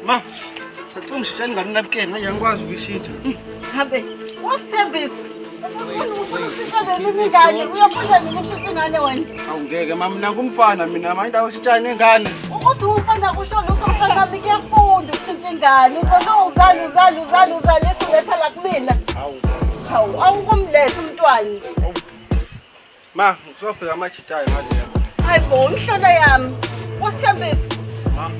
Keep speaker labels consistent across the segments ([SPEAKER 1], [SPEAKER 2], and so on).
[SPEAKER 1] Ma, sacela ungishintshele ingane unapkin manje angikwazi ukuyishintsha.
[SPEAKER 2] Hambe, wasithembisa. Ufuna ukushintsha ingane, uyafunda nini ukushintsha ingane wena?
[SPEAKER 1] Awungeke ma, mina ngumfana mina manje indawo yokushintsha nengane.
[SPEAKER 2] Ukuthi umfana kusho lutho mshana wami kuyafunda ukushintsha ingane. Uzolo uzala uzala uzala uzala uletha la kumina.
[SPEAKER 1] Hawu.
[SPEAKER 2] Hawu, awukumletha umntwana.
[SPEAKER 1] Ma, ngizobheka amajitayo ngale yabo.
[SPEAKER 2] Hayi bo, imhlola yami. Wasithembisa.
[SPEAKER 1] Ma,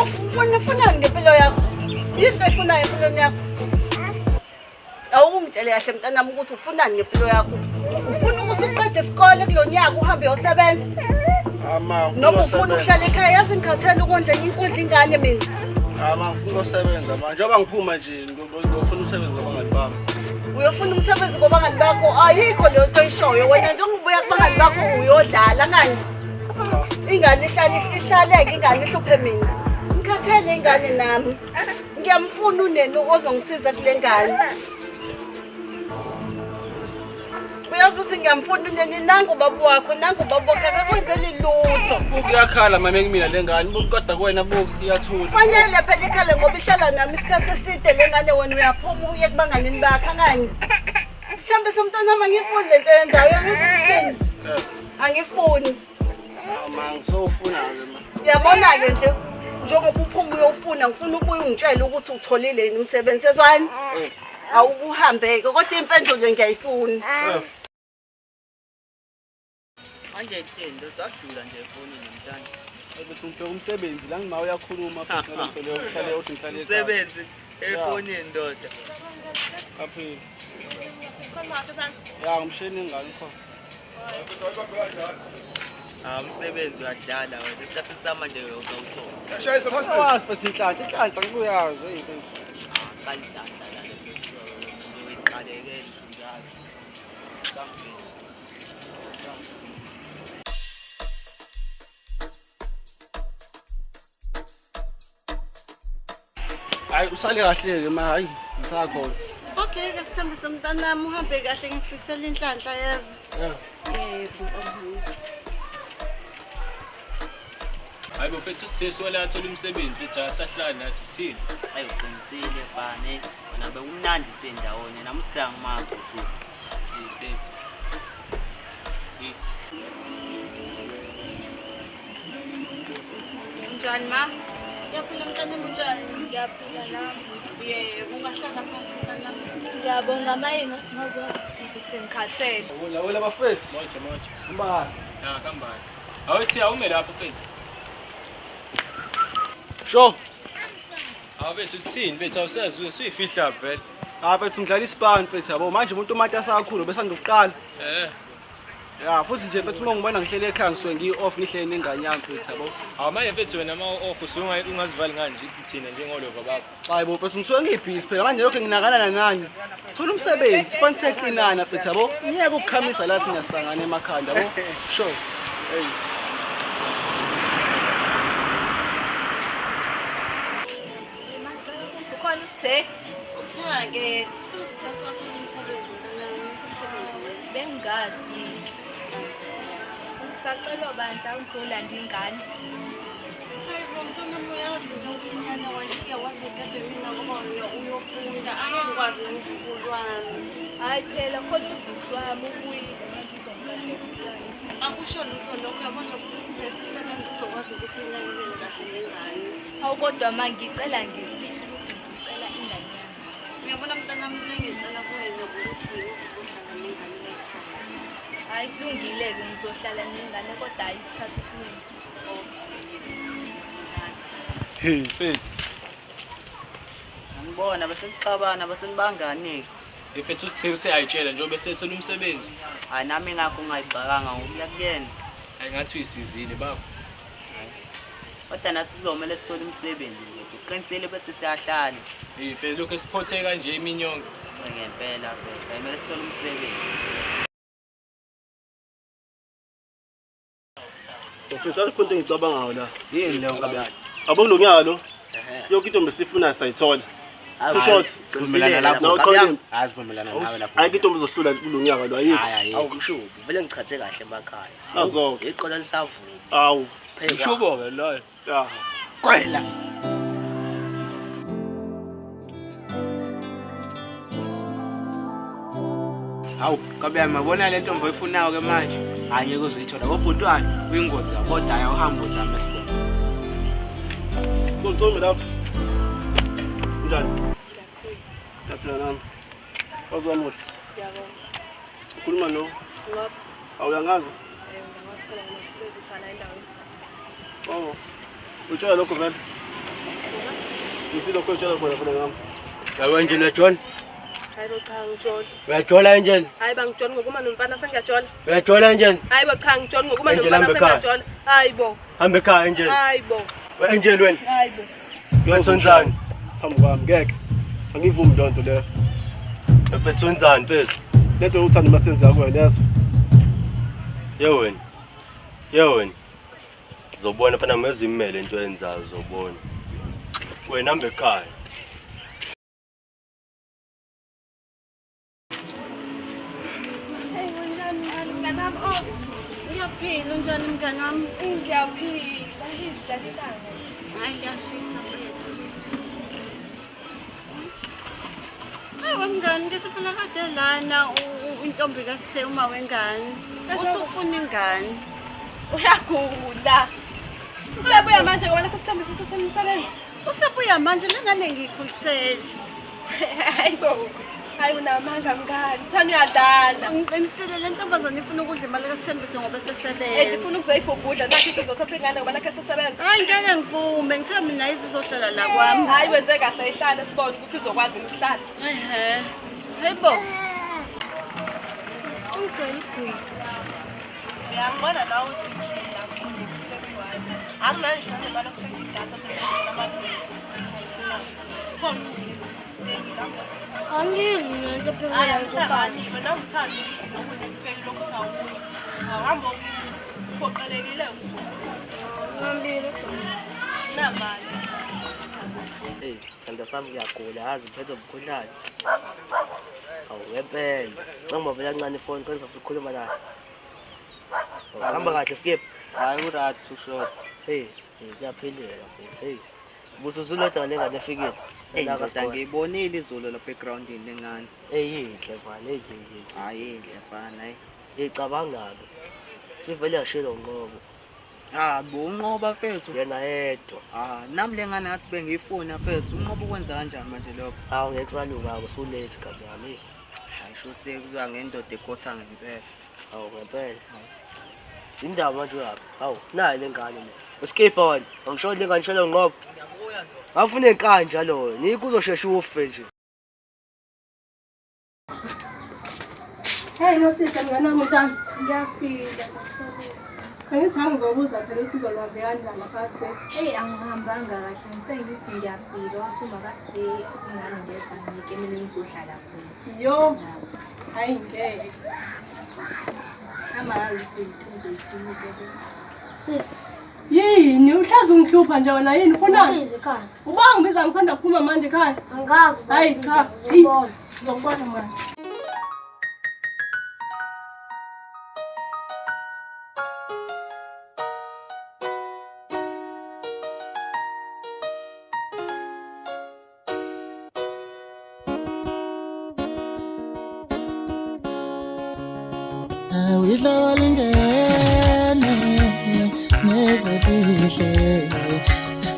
[SPEAKER 2] Ufuna ufunani ngempilo yakho? Yinto oyifunayo empilweni yakho? Awungitshele kahle mntanami ukuthi ufunani ngempilo yakho. Ufuna ukuthi uqede isikole kulo nyaka uhambe uyosebenza
[SPEAKER 1] ama
[SPEAKER 2] noma ufuna ukuhlala ekhaya? Yazi ngikhathele ukondla inkundla ingane mina.
[SPEAKER 1] Ama ngifuna ukusebenza ma. Njengoba ngiphuma nje ngiyofuna umsebenzi kwabangani bami.
[SPEAKER 2] Uyofuna umsebenzi kubangani bakho, ayikho leyo nto oyishoyo wena. Njengoba ubuya kubangani bakho uyodlala ngani? Ingane ihlale ihlaleke, ingane ihluphe mina. Ngikhathele ingane nami. Ngiyamfuna unene ozongisiza kule ngane. Uyazi ukuthi ngiyamfuna unene, nangu ubaba wakho, nangu ubaba wakho akakwenzeli lutho.
[SPEAKER 1] Buku iyakhala mama kumina le ngane. Buku kodwa kuwena buku iyathula.
[SPEAKER 2] Kufanele phela ikhale ngoba ihlala nami isikhathi eside le ngane, wena uyaphuma uye kubanganini bakho angani. Sithembe somntanami, angifuni lento yenzayo, uyangizwa ukuthini? Angifuni.
[SPEAKER 1] Ma ngisofuna-ke ma.
[SPEAKER 2] Uyabona-ke nje njengoba uphuma uyofuna, ngifuna ubuye ungitshele ukuthi utholile yini umsebenzi, sezwani? Awukuhambeke kodwa impendulo ngiyayifuna.
[SPEAKER 3] Manje theni ndoda wasijula nje efonini mntana.
[SPEAKER 1] Ukuthi ngibheka umsebenzi la ngima uyakhuluma futhi ngale nto leyo uhlale uthi ngihlale ekhaya.
[SPEAKER 3] Umsebenzi efonini ndoda.
[SPEAKER 1] Aphile. Ya ngimshini ingane khona.
[SPEAKER 3] Ah, umsebenzi uyadlala wena. Isikhathi samanje uzawuthola.
[SPEAKER 1] Wazi futhi inhlanhla, inhlanhla ngikuyazi hey mfethu.
[SPEAKER 3] Kanhlanhla la lento iqaleke njazi.
[SPEAKER 1] Hayi usale kahle ke ma, hayi ngisakhona.
[SPEAKER 2] Okay-ke Sithembiso mntanami, uhambe kahle, ngikufisela inhlanhla yazi.
[SPEAKER 1] Yeah.
[SPEAKER 2] Yebo mntanami.
[SPEAKER 4] Hayi bo mfethu, usisi wala athola umsebenzi mfethu, asahlali nathi sithini?
[SPEAKER 3] Hayi uqinisile bane. Wena bekumnandi sendawonye nami usithenga ngimazi uthi.
[SPEAKER 4] Hey mfethu. Hey.
[SPEAKER 5] Unjani ma?
[SPEAKER 2] Ngiyaphila mntanami, unjani?
[SPEAKER 5] Ngiyaphila nami.
[SPEAKER 2] Yebo, ungahlala phansi mntanami.
[SPEAKER 5] Ngiyabonga maye ngathi ngoba wazi sengikhathele.
[SPEAKER 1] Wela wela bafethu.
[SPEAKER 4] Moja moja.
[SPEAKER 1] Mbali.
[SPEAKER 4] Ya kambali. Awuthi awume lapho mfethu.
[SPEAKER 1] Sho.
[SPEAKER 4] Hawu mfethu sithini mfethu, awusazi usuyifihla vele.
[SPEAKER 1] Ah mfethu ngidlala ispan mfethu yabo. Manje umuntu umatasa kakhulu bese ngiqala.
[SPEAKER 4] Eh.
[SPEAKER 1] Ya futhi nje mfethu uma ngibona ngihlele ekhaya ngisuke ngiyi off ngihlele nengane yami mfethu yabo.
[SPEAKER 4] Hawu manje mfethu wena ma off usunga ungazivali nganje thina njengolova bakho.
[SPEAKER 1] Hayi bo mfethu ngisuke ngiyibhizi phela manje lokho nginakanana nani. Thola umsebenzi, ispan siyaklinana mfethu yabo. Ngiyeke ukukhamisa la thina sangane emakhanda yabo. Sure. Hey.
[SPEAKER 5] Ukhona usithe?
[SPEAKER 2] Usithe-ke, usithe wathola umsebenzi mntanami, usemsebenzini.
[SPEAKER 5] Bengingazi. Ngisacelwa bandla ngizolanda ingane.
[SPEAKER 2] Hayi bo mntanami, uyazi nje ukuthi ingane wayishiya waze gadwe mina ngoba wena uyofunda. Angeke ngikwazi nomzukulu wami.
[SPEAKER 5] Hayi phela khona usisi wami ubuyile manje uzongigadela umntwana.
[SPEAKER 2] Akusho lutho lokho, yabo nje usithe sesebenza uzokwazi ukuthi inakekele kahle lengane.
[SPEAKER 5] Hawu kodwa ma ngicela ngesihle ukuthi ngicela ingane yami.
[SPEAKER 2] Uyabona mntanami, into engiyicela kuwena ukuthi wena uzohlala nengane ekhaya.
[SPEAKER 5] Hayi kulungile-ke ngizohlala nengane kodwa hhayi isikhathi esiningi.
[SPEAKER 1] Hey mfethu.
[SPEAKER 3] Ngibona besenixabana besenibangani.
[SPEAKER 4] Mfethu usithe useyayitshela njengoba esethola umsebenzi.
[SPEAKER 3] Hayi nami ngakho ngayigxakanga ngokuya kuyena.
[SPEAKER 4] Hayi ngathi uyisizile bafo.
[SPEAKER 3] Kodwa nathi kuzomele sithole umsebenzi nje. Uqinisile bethi siyahlala.
[SPEAKER 4] Hey mfethu lokho esiphothe kanje imini yonke.
[SPEAKER 3] Ngempela mfethu, ayimele sithole umsebenzi.
[SPEAKER 1] Mfethu akukho into engicabangayo la.
[SPEAKER 6] Yini leyo nkabi yakhe?
[SPEAKER 1] Abo kulonyaka lo. Yonke into besifuna sayithola. Too short.
[SPEAKER 6] Sivumelana lapho.
[SPEAKER 1] Nawe
[SPEAKER 6] nkabi yami.
[SPEAKER 1] qala.
[SPEAKER 6] Hayi sivumelana nawe lapho.
[SPEAKER 1] Ayikho intombi ezohlula kulonyaka lo ayikho.
[SPEAKER 6] Hayi hayi.
[SPEAKER 7] Awumshubi vele ngichathe kahle emakhaya.
[SPEAKER 1] Nazo-ke.
[SPEAKER 7] Iqola lisavuma.
[SPEAKER 1] Awu.
[SPEAKER 7] Pheka.
[SPEAKER 4] Mshubo ke loyo.
[SPEAKER 1] Ya.
[SPEAKER 6] Kwela. Hawu, kabe yami yabona le ntombi oyifunayo ke manje. Hayi ngeke uzuyithola. Ngobhuti wayo uyingozi kabi kodwa hayi awuhambe uzame sibona.
[SPEAKER 1] So Ntombi lapho. Njani? Ngiyaphila nami. Wazi wamuhle.
[SPEAKER 8] Ngiyabonga.
[SPEAKER 1] Ukhuluma no?
[SPEAKER 8] Ngoba
[SPEAKER 1] Awuyangazi?
[SPEAKER 8] Ngiyakwazi phela ngifike ukuthi ala endaweni.
[SPEAKER 1] Oh. Utshela lokho vele. Ngithi lokho utshela khona phela ngami.
[SPEAKER 6] Hayi Angel uyajola?
[SPEAKER 8] Hayi bo cha ngijoli.
[SPEAKER 6] Uyajola Angel?
[SPEAKER 8] Hayi bangijoli ngokuma nomfana sengiyajola.
[SPEAKER 6] Uyajola Angel?
[SPEAKER 8] Hayi bo cha ngijoli ngokuma
[SPEAKER 6] Angel,
[SPEAKER 8] nomfana
[SPEAKER 6] hamba ekhaya.
[SPEAKER 8] sengiyajola. Hayi bo.
[SPEAKER 6] Hamba ekhaya Angel.
[SPEAKER 8] Hayi bo.
[SPEAKER 6] Angel wena.
[SPEAKER 8] Hayi bo.
[SPEAKER 6] Uyathonzani?
[SPEAKER 1] Phambi kwami ngeke. Angivumi leyo nto leyo.
[SPEAKER 6] Mfethu wenzani mfethu?
[SPEAKER 1] Lento uthanda masenza kuwena leso.
[SPEAKER 6] Ye wena. Ye wena. Uzobona phana mezimele into oyenzayo uzobona. Wena hamba ekhaya.
[SPEAKER 8] Hey unjani mngani wami? Oh,
[SPEAKER 2] Ngiyaphila, unjani mngani wami?
[SPEAKER 8] Ngiyaphila. Idla ilanga nje.
[SPEAKER 2] Hayi kuyashisa mfethu. Hayi mngani, ngese phela kade lana intombi kaSithe uma wengane. Uthi ufuna ingane.
[SPEAKER 8] Uyagula. Usebuya manje ngoba nakho sithembisa ukuthi umsebenzi.
[SPEAKER 2] Usebuya manje lengane ngiyikhulisele.
[SPEAKER 8] Hayi bo. Hayi unamanga mngani. Thani uyadlala.
[SPEAKER 2] Ngiqinisile le ntombazane ifuna ukudla imali kaSithembise ngoba esesebenza.
[SPEAKER 8] Eh ifuna ukuzoyibhubhudla nakho sizothatha ingane ngoba nakho esesebenza.
[SPEAKER 2] Hayi ngeke ngivume, ngithe mina izizohlala la kwami.
[SPEAKER 8] Hayi wenze kahle ihlale sibone ukuthi izokwazi ukuhlala.
[SPEAKER 2] Ehhe. Hayibo.
[SPEAKER 5] Ungithole igwini.
[SPEAKER 8] Uyangibona la uthi ngidla ngiconnectile kwi-Wi-Fi. Anginayo nje nemali yokuthenga idatha abantu. Khona
[SPEAKER 9] Angizwi mina into ephekela
[SPEAKER 8] Angihlangani wena uthanda ukuthi lokhu kupheke lokhu uthi awubuyi. Awuhambe uphoqelekile
[SPEAKER 9] ngambili.
[SPEAKER 8] Namali.
[SPEAKER 7] Hey, sithanda sami ngiyagula yazi ngiphethe umkhuhlane. Awu ngempela. Canga vele kancane ifoni kwenza ukukhuluma naye. Hamba kahle skip.
[SPEAKER 3] Hayi uright too short.
[SPEAKER 7] Hey, kuyaphileka futhi. Hey. Bususulodwa lengane efikile.
[SPEAKER 3] Hey ndoda ngiyibonile izolo lapha egroundini lengane.
[SPEAKER 7] Hey yinhle mfana, hey yinhle.
[SPEAKER 3] Hayi inhle mfana, hey.
[SPEAKER 7] Ngicabanga-ke. Sivele yashilo Nqobo.
[SPEAKER 3] Ah, bo unqoba mfethu.
[SPEAKER 7] Yena yedwa.
[SPEAKER 3] Ah, nami lengane ngathi bengiyifuna mfethu. Unqoba ukwenza kanjani manje lokho?
[SPEAKER 7] Hawu ngeke kusalunga-ke usulethe kabi yami.
[SPEAKER 3] Hayi shuthi kuzwa ngendoda ekhotha ngempela.
[SPEAKER 7] Hawu ngempela. Indaba manje uyaphi? Hawu, nayi lengane le. Uskipha wena. Angisho lengane shelo Nqobo. Ngafuna inkanja lo, nikho uzoshesha ufe nje.
[SPEAKER 8] Hey nosisi mngani wami unjani?
[SPEAKER 5] Ngiyaphila ngitholile.
[SPEAKER 8] Angithi ngizobuza phela ukuthi izolwambe kanjani lapha sithe.
[SPEAKER 5] Hey angihambanga kahle ngithe ngithi ngiyafika wathi uma kathi ingane ngeza nginike mina ngizohlala khona.
[SPEAKER 8] Yo. Hayi ngeke.
[SPEAKER 5] Ama ngazi ukuthi ngizothini ke.
[SPEAKER 9] Sisi.
[SPEAKER 8] Yini uhlaza ungihlupha nje wena yini ufunani?
[SPEAKER 9] Ekhaya.
[SPEAKER 8] Uba ngibiza ngisanda kuphuma manje ekhaya.
[SPEAKER 9] Angazi uba.
[SPEAKER 8] Hayi cha.
[SPEAKER 9] Ngizokubona.
[SPEAKER 8] Ngizokubona manje.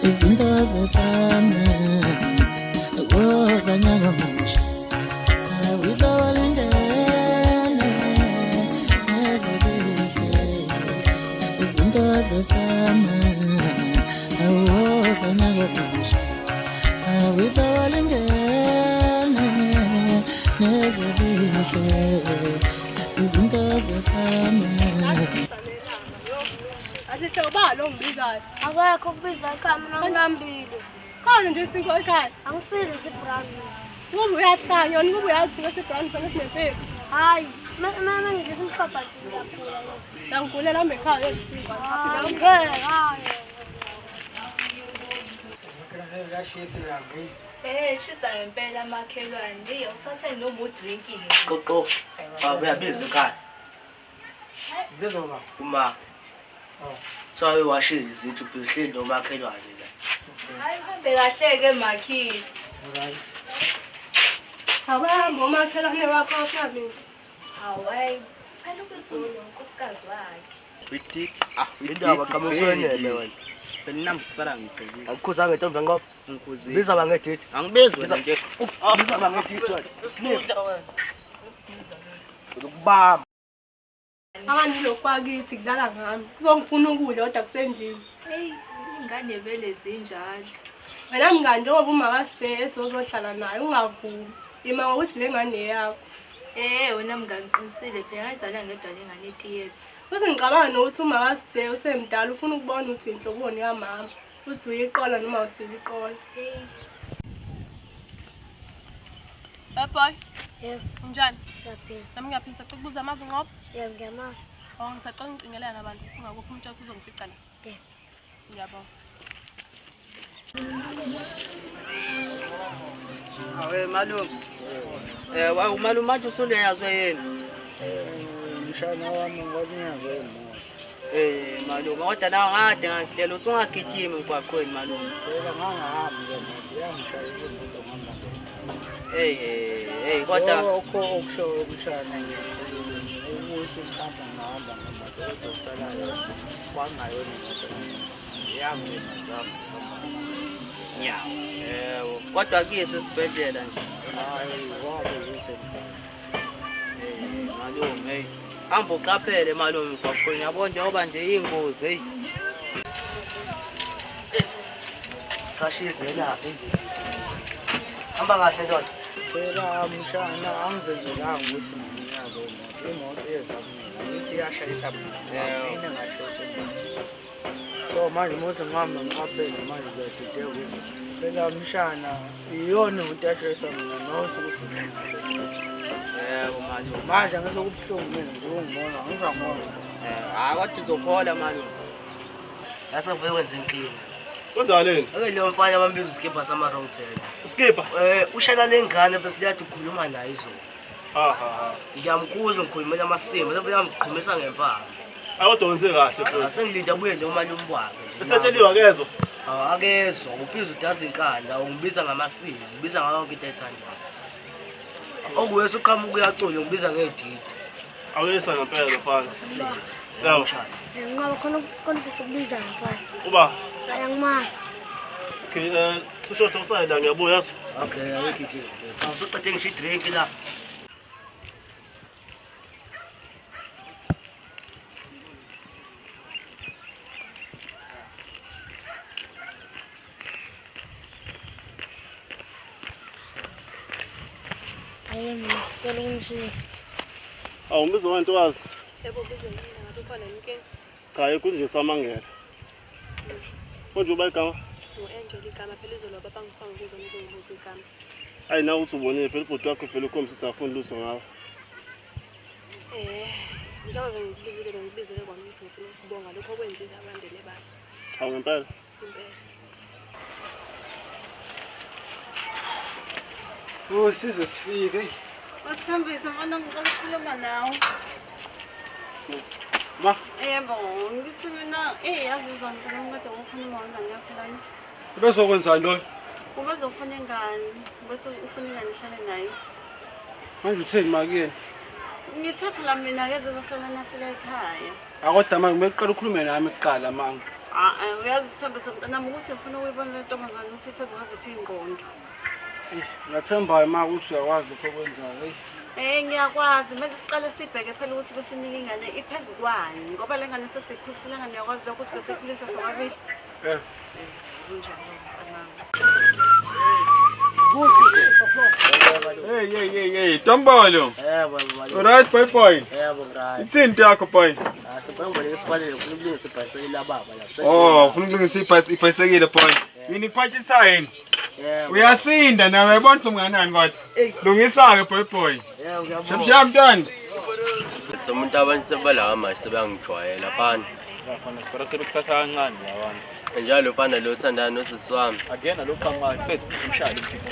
[SPEAKER 10] Izinto zesame wozanyanga musha awidlawalingene nezelihle izinto zesame wozanyanga musha awidlawalingene nezelihle izinto zesame.
[SPEAKER 8] Athi uba lo ngibizayo.
[SPEAKER 9] Akekho okubiza ekhaya mina ngilambile.
[SPEAKER 8] Sikhona nje isinkwa ekhaya.
[SPEAKER 9] Angisizi sibrown.
[SPEAKER 8] Ngoba uyahlanya wena ngoba uyazi sinkwa sibrown sona sinempepho.
[SPEAKER 9] Hayi, mina ngidla isinkwa ngiyaphula.
[SPEAKER 8] Ngangigulela hamba ekhaya yesinkwa.
[SPEAKER 9] Ngeke, hayi.
[SPEAKER 5] Eh, shisa ngempela amakhelwane. Hey, awusathengi noma udrinki.
[SPEAKER 7] Qoqo. Baba uyabiza ekhaya.
[SPEAKER 1] Ngizwa baba.
[SPEAKER 7] Uma Kuthiwa uwashile izitsha uhleli nomakhelwane la.
[SPEAKER 5] Hayi uhambe kahle ke Makhi.
[SPEAKER 8] Awahamba umakhelwane wakho afika mina. Hawu hayi, phela ubizolo unkosikazi wakhe.
[SPEAKER 3] With ah,
[SPEAKER 7] Indaba qhamuka usuwenele wena.
[SPEAKER 3] Benginamba kusala ngithekile.
[SPEAKER 7] Akukhuzanga intombi yanqoba.
[SPEAKER 3] Ngikuzile.
[SPEAKER 7] Biza bangedidi.
[SPEAKER 3] Angibizwi wena nje.
[SPEAKER 7] Biza bangedidi wena. Snip. Ukubamba.
[SPEAKER 8] Akani lokhu kwakithi kudlala ngami. Kuzongifuna ukudla kodwa kusendlini.
[SPEAKER 5] Hey, ingane vele zinjalo.
[SPEAKER 8] Wena mngani njengoba umakasithe uzohlala naye ungavumi. Ima ngokuthi le ngane yakho.
[SPEAKER 5] Eh, wena mngani uqinisile phela ngayizala ngedwa le ngane etiyethe.
[SPEAKER 8] Futhi ngicabanga nokuthi umakasithe usemdala ufuna ukubona ukuthi uyinhloboni kamama. Uthi uyiqola noma awusilo iqola.
[SPEAKER 5] Hey.
[SPEAKER 8] Bye boy.
[SPEAKER 9] Yebo.
[SPEAKER 8] Unjani?
[SPEAKER 9] Ngiyaphila.
[SPEAKER 8] Nami ngiyaphila sacela ukubuza amazi ngoba.
[SPEAKER 9] Yebo, ngiyamazi.
[SPEAKER 8] Oh, ngisacela ngicingelana nabantu ukuthi ungakuphi umtshato uzongifica la.
[SPEAKER 9] Yebo.
[SPEAKER 8] Ngiyabonga.
[SPEAKER 3] Awe malume. Eh, umalume manje usuleyazwe yini?
[SPEAKER 1] Mshana wami ngwanyazwe imoto.
[SPEAKER 3] Eh, malume kodwa nawe ngade ngakutshela ukuthi ungagijimi emgwaqweni malume.
[SPEAKER 1] Phela ngangahambi ngemoto, yangishayela imoto ngihamba ngemoto.
[SPEAKER 3] Hey hey hey kodwa
[SPEAKER 1] Lokho okushoyo mshana ngiyakhuluma ukuthi mhlawumbe ngahamba ngemoto kodwa okusalayo kwangayona imoto yami imoto yami.
[SPEAKER 3] Nyawo. Yebo. Kodwa kuyise esibhedlela nje.
[SPEAKER 1] Hayi wabe yise.
[SPEAKER 3] Eh, malume hey. Hamba uqaphele malume emgwaqweni yabo njengoba nje ingozi hey.
[SPEAKER 7] Sashisa elapha endlini. Hamba kahle ndoda.
[SPEAKER 1] Phela mshana angizenzelanga ukuthi nginyazo imoto. Imoto iyeza kumina. Ngithi iyashayisa mina. Mina ngashayisa imoto. So manje uma ngihamba ngiqaphele manje ngiyadideka. Phela mshana iyona imoto eyashayisa mina nosuku ukuthi
[SPEAKER 3] Yebo malume.
[SPEAKER 1] Manje ngizokubuhlungu mina nje ungibona ngizangibona.
[SPEAKER 3] Eh, hayi kodwa uzophola malume.
[SPEAKER 7] Yase vuye wenze inkinga.
[SPEAKER 6] Kwenzakaleni?
[SPEAKER 7] Ake leyo mfana abambiza isikibha sama wrong turn.
[SPEAKER 6] Uskipha?
[SPEAKER 7] Eh, ushela lengane bese liyathi ukhuluma naye izolo.
[SPEAKER 6] Ha ha ha.
[SPEAKER 7] Ngiyamkhuza ngikhulumela amasimba, lapho yamqhumisa ngempama.
[SPEAKER 6] Akodwa wenze kahle mfethu.
[SPEAKER 7] Asengilinda abuye nje umalume wakhe nje.
[SPEAKER 6] Esetsheliwe akezwa.
[SPEAKER 7] Awu akezwa, ubiza udaza inkanda, ungibiza ngamasimba, ngibiza ngayo yonke into ayithandayo. Okuye usuqhamuka uyacula ngibiza ngedidi.
[SPEAKER 6] Awuyisa ngempela lo mfana. Yabo.
[SPEAKER 9] Nqaba khona khona sisukubiza mfana.
[SPEAKER 6] Uba.
[SPEAKER 9] Angimazi.
[SPEAKER 6] Okay, kusho ukuthi usayila ngiyabuya yazi.
[SPEAKER 7] Okay, ayikho inkinga. Cha usuqede ngisho idrink la.
[SPEAKER 9] Ayi mina sicela ungishiye.
[SPEAKER 6] Awu mbizo wentokazi.
[SPEAKER 8] Yebo bizo mina ngabe khona inkinga.
[SPEAKER 6] Cha ayikho nje samangela. Konje uba igama?
[SPEAKER 8] Ngu-Angel igama phela izolo baba ngisangibuzwa ngokubuza igama.
[SPEAKER 6] Ayi nawe uthi ubonile phela ubhuti wakho phela ukhombisa ukuthi afuni lutho ngawe.
[SPEAKER 8] Eh, njengoba bengikubizile bengikubizile kwami ukuthi ngifuna ukubonga lokho okwenzile abandele bami.
[SPEAKER 6] Hawu ngempela.
[SPEAKER 8] Impela.
[SPEAKER 1] Oh size sifike.
[SPEAKER 2] Wasithembise mfana ngicela ukukhuluma nawe.
[SPEAKER 1] Ma,
[SPEAKER 2] Yebo, ngithi mina eh yazi izonto ngikade ukukhuluma ngane yakho lana.
[SPEAKER 1] ubezokwenzani loyo?
[SPEAKER 2] Ubezofuna ingane, bese ufuna ingane ihlale naye.
[SPEAKER 1] Manje utheni makuyena?
[SPEAKER 2] Ngithe phela mina ke zizohlala nathi la ekhaya.
[SPEAKER 1] Akodwa manje kumele uqale ukhulume nami kuqala manje.
[SPEAKER 2] Ah, uyazi Sithembiso mntanami ukuthi ngifuna ukuyibona le ntombazane ukuthi iphezu kwaziphi iy'ngqondo.
[SPEAKER 1] Ngiyathemba ma ukuthi uyakwazi lokho okwenzayo.
[SPEAKER 2] Eh ngiyakwazi manje siqale sibheke phela ukuthi besinike ingane iphezu kwani ngoba le ngane sesiyikhulisile ngane uyakwazi lokho ukuthi besikhulisa sobabili.
[SPEAKER 1] Eh.
[SPEAKER 2] Kunjalo mntanami.
[SPEAKER 11] Hey, hey, hey, hey, Tombolo.
[SPEAKER 7] Yebo malume.
[SPEAKER 11] Alright, boy, boy.
[SPEAKER 7] Yebo right.
[SPEAKER 11] Ithini into yakho boy?
[SPEAKER 7] Ah, sicela ngiboleke isipanele ngifuna ukulungisa ibhayisikili lababa la.
[SPEAKER 11] Oh, ufuna ukulungisa ibhayisikili boy. Yini kuphatshisa yini?
[SPEAKER 7] Yebo.
[SPEAKER 11] Uyasinda nawe uyabona ukuthi unganani kodwa. Lungisa ke boy boy.
[SPEAKER 7] Yebo ngiyabonga.
[SPEAKER 11] Shap shap mntwana.
[SPEAKER 6] Umuntu abantu sebala manje sebeyangijwayela fana.
[SPEAKER 4] Bafana sibara sebekuthatha kancane labantu.
[SPEAKER 6] Njalo fana lo thandana nosisi wami.
[SPEAKER 4] Akuyena lo qhamukayo mfethu umshayeli umjiko.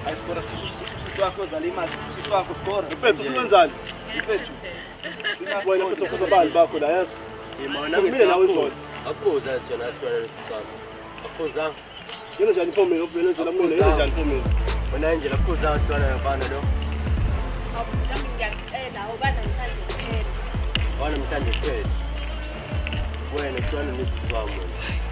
[SPEAKER 1] Hayi skora sisi wakho ozala imali sisi wakho skora.
[SPEAKER 6] Mfethu ufuna wenzani?
[SPEAKER 1] Mfethu.
[SPEAKER 6] Wena mfethu ufuza abali bakho la yazi.
[SPEAKER 1] Mina
[SPEAKER 6] Mina nawe izolo. Akhuza thina ahlwana nosisi wami. Akhuza. Yena njani phomela ubelezela mina yena njani phomela. Wena nje lakhuza ahlwana nabana lo.
[SPEAKER 8] Awu mhlawumbe Ngiyacela oba namhlanje kuphela.
[SPEAKER 6] Oba namhlanje kuphela. Wena hlukana nesisi wami wena.